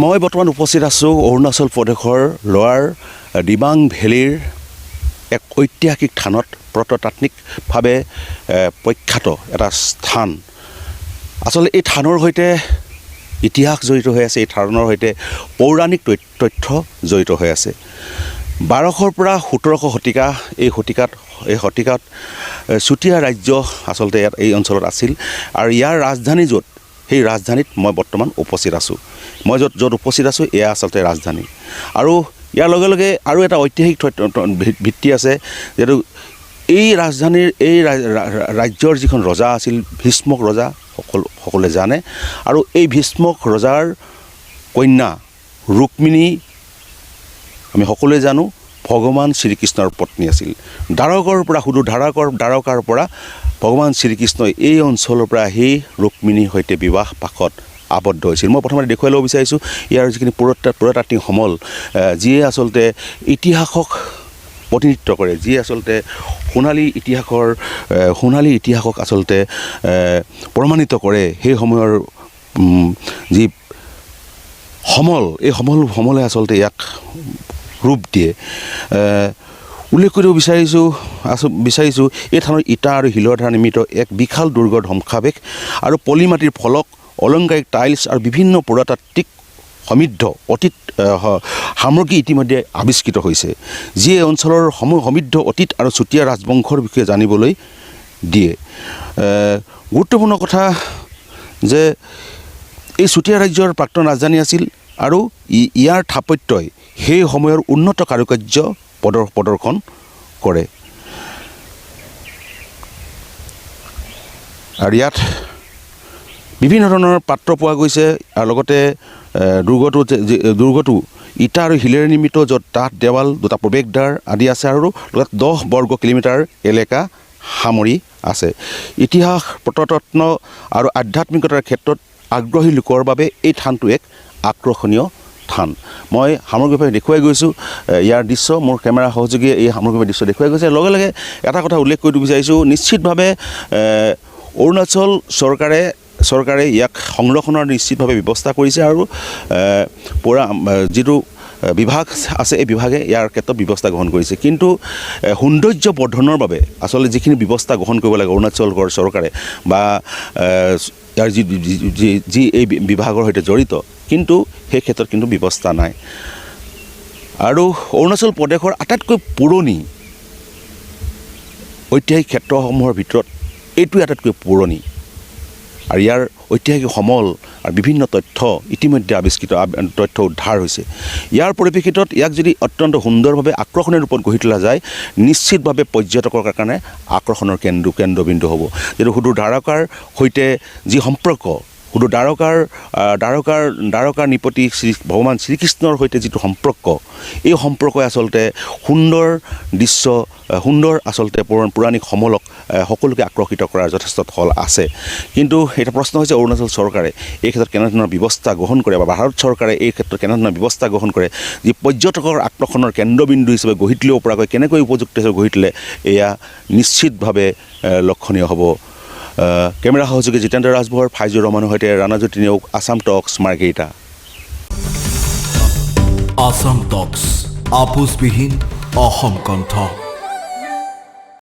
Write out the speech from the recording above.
মই বৰ্তমান উপস্থিত আছোঁ অৰুণাচল প্ৰদেশৰ লোৱাৰ দিবাং ভেলীৰ এক ঐতিহাসিক থানত, প্ৰত্নতাত্ত্বিকভাৱে প্ৰখ্যাত এটা স্থান। আচলতে এই থানৰ সৈতে ইতিহাস জড়িত হৈ আছে, এই থানৰ সৈতে পৌৰাণিক তথ্য জড়িত হৈ আছে। 1200ৰ পৰা 1700 শতিকা, এই শতিকাত চুতীয়া ৰাজ্য আচলতে ইয়াত এই অঞ্চলত আছিল আৰু ইয়াৰ ৰাজধানী য'ত, সেই ৰাজধানীত মই বৰ্তমান উপস্থিত আছোঁ। মই য'ত য'ত উপস্থিত আছোঁ, এয়া আচলতে ৰাজধানী। আৰু ইয়াৰ লগে লগে আৰু এটা ঐতিহাসিক ভিত্তি আছে, যিহেতু এই ৰাজধানীৰ এই ৰাজ্যৰ যিখন ৰজা আছিল, ভীষ্মক ৰজা, সকলোৱে জানে। আৰু এই ভীষ্মক ৰজাৰ কন্যা ৰুক্মিণী, আমি সকলোৱে জানো, ভগৱান শ্ৰীকৃষ্ণৰ পত্নী আছিল। দ্বাৰকাৰ পৰা, সুদূৰ দ্বাৰকাৰ পৰা ভগৱান শ্ৰীকৃষ্ণই এই অঞ্চলৰ পৰা আহি ৰুক্মিণীৰ সৈতে বিবাহ পাশত আবদ্ধ হৈছিল। মই প্ৰথমতে দেখুৱাই ল'ব বিচাৰিছোঁ ইয়াৰ যিখিনি পুৰাতাত্ত্বিক সমল, যিয়ে আচলতে ইতিহাসক প্ৰতিনিধিত্ব কৰে, যিয়ে আচলতে সোণালী ইতিহাসক আচলতে প্ৰমাণিত কৰে। সেই সময়ৰ যি সমল, এই সমলে আচলতে ইয়াক ৰূপ দিয়ে। উল্লেখ কৰিব বিচাৰিছোঁ, এই থানত ইটা আৰু শিলৰ দ্বাৰা নিৰ্মিত এক বিশাল দুৰ্গৰ ধ্বংসাৱশেষ আৰু পলিমাটিৰ ফলক, অলংকাৰিক টাইলছ আৰু বিভিন্ন পুৰাতাত্ত্বিক সমৃদ্ধ অতীত সামগ্ৰী ইতিমধ্যে আৱিষ্কৃত হৈছে, যিয়ে অঞ্চলৰ সমৃদ্ধ অতীত আৰু চুতীয়া ৰাজবংশৰ বিষয়ে জানিবলৈ দিয়ে। গুৰুত্বপূৰ্ণ কথা যে এই চুতীয়া ৰাজ্যৰ প্ৰাক্তন ৰাজধানী আছিল আৰু ইয়াৰ স্থাপত্যই সেই সময়ৰ উন্নত কাৰুকাৰ্য প্ৰদৰ্শন কৰে। আৰু ইয়াত বিভিন্ন ধৰণৰ পাত্ৰ পোৱা গৈছে আৰু লগতে দুৰ্গটো ইটা আৰু শিলেৰে নিৰ্মিত, য'ত ডাঠ দেৱাল, দুটা প্ৰৱেশদ্বাৰ আদি আছে আৰু লগত 10 বৰ্গ কিলোমিটাৰ এলেকা সামৰি আছে। ইতিহাস, প্ৰত্নতত্ত্ব আৰু আধ্যাত্মিকতাৰ ক্ষেত্ৰত আগ্ৰহী লোকৰ বাবে এই থানটো এক আকৰ্ষণীয় থান। মই সামগ্ৰিকভাৱে দেখুৱাই গৈছোঁ ইয়াৰ দৃশ্য। মোৰ কেমেৰা সহযোগীয়ে এই সামগ্ৰিকভাৱে দৃশ্য দেখুৱাই গৈছে। লগে লগে এটা কথা উল্লেখ কৰি দিব বিচাৰিছোঁ, নিশ্চিতভাৱে অৰুণাচল চৰকাৰে ইয়াক সংৰক্ষণৰ নিশ্চিতভাৱে ব্যৱস্থা কৰিছে আৰু পূৰা যিটো বিভাগ আছে, এই বিভাগে ইয়াৰ ক্ষেত্ৰত ব্যৱস্থা গ্ৰহণ কৰিছে। কিন্তু সৌন্দৰ্য বৰ্ধনৰ বাবে আচলতে যিখিনি ব্যৱস্থা গ্ৰহণ কৰিব লাগে অৰুণাচল চৰকাৰে বা ইয়াৰ যি যি যি এই বিভাগৰ সৈতে জড়িত, কিন্তু সেই ক্ষেত্ৰত কিন্তু ব্যৱস্থা নাই। আৰু অৰুণাচল প্ৰদেশৰ আটাইতকৈ পুৰণি ঐতিহাসিক ক্ষেত্ৰসমূহৰ ভিতৰত এইটোৱে আটাইতকৈ পুৰণি আৰু ইয়াৰ ঐতিহাসিক সমল আৰু বিভিন্ন তথ্য ইতিমধ্যে আৱিষ্কৃত, তথ্য উদ্ধাৰ হৈছে। ইয়াৰ পৰিপ্ৰেক্ষিতত ইয়াক যদি অত্যন্ত সুন্দৰভাৱে আকৰ্ষণীয় ৰূপত গঢ়ি তোলা যায়, নিশ্চিতভাৱে পৰ্যটকৰ কাৰণে আকৰ্ষণৰ কেন্দ্ৰবিন্দু হ'ব। যিটো সুদূৰ দ্বাৰকাৰ সৈতে যি সম্পৰ্ক, সুদূৰ দ্বাৰকাৰ নৃপতি শ্ৰী ভগৱান শ্ৰীকৃষ্ণৰ সৈতে যিটো সম্পৰ্ক, এই সম্পৰ্কই আচলতে সুন্দৰ দৃশ্য, সুন্দৰ আচলতে পৌৰাণিক সমলক সকলোকে আকৰ্ষিত কৰাৰ যথেষ্ট থল আছে। কিন্তু এটা প্ৰশ্ন হৈছে, অৰুণাচল চৰকাৰে এই ক্ষেত্ৰত কেনেধৰণৰ ব্যৱস্থা গ্ৰহণ কৰে বা ভাৰত চৰকাৰে এই ক্ষেত্ৰত কেনেধৰণৰ ব্যৱস্থা গ্ৰহণ কৰে, যি পৰ্যটকৰ আকৰ্ষণৰ কেন্দ্ৰবিন্দু হিচাপে গঢ়ি তুলিব পৰাকৈ কেনেকৈ উপযুক্ত হিচাপে গঢ়ি তোলে, এয়া নিশ্চিতভাৱে লক্ষণীয় হ'ব। কেমেৰা সহযোগী জিতেন্দ্ৰ ৰাজভৰ, ফাইজুৰ ৰহমানৰ সৈতে ৰাণাজ্যোতি নেওগ, আছাম টক্স, মাৰ্ঘেৰিটা। আছাম টক্স, আপোচবিহীন অসম কণ্ঠ।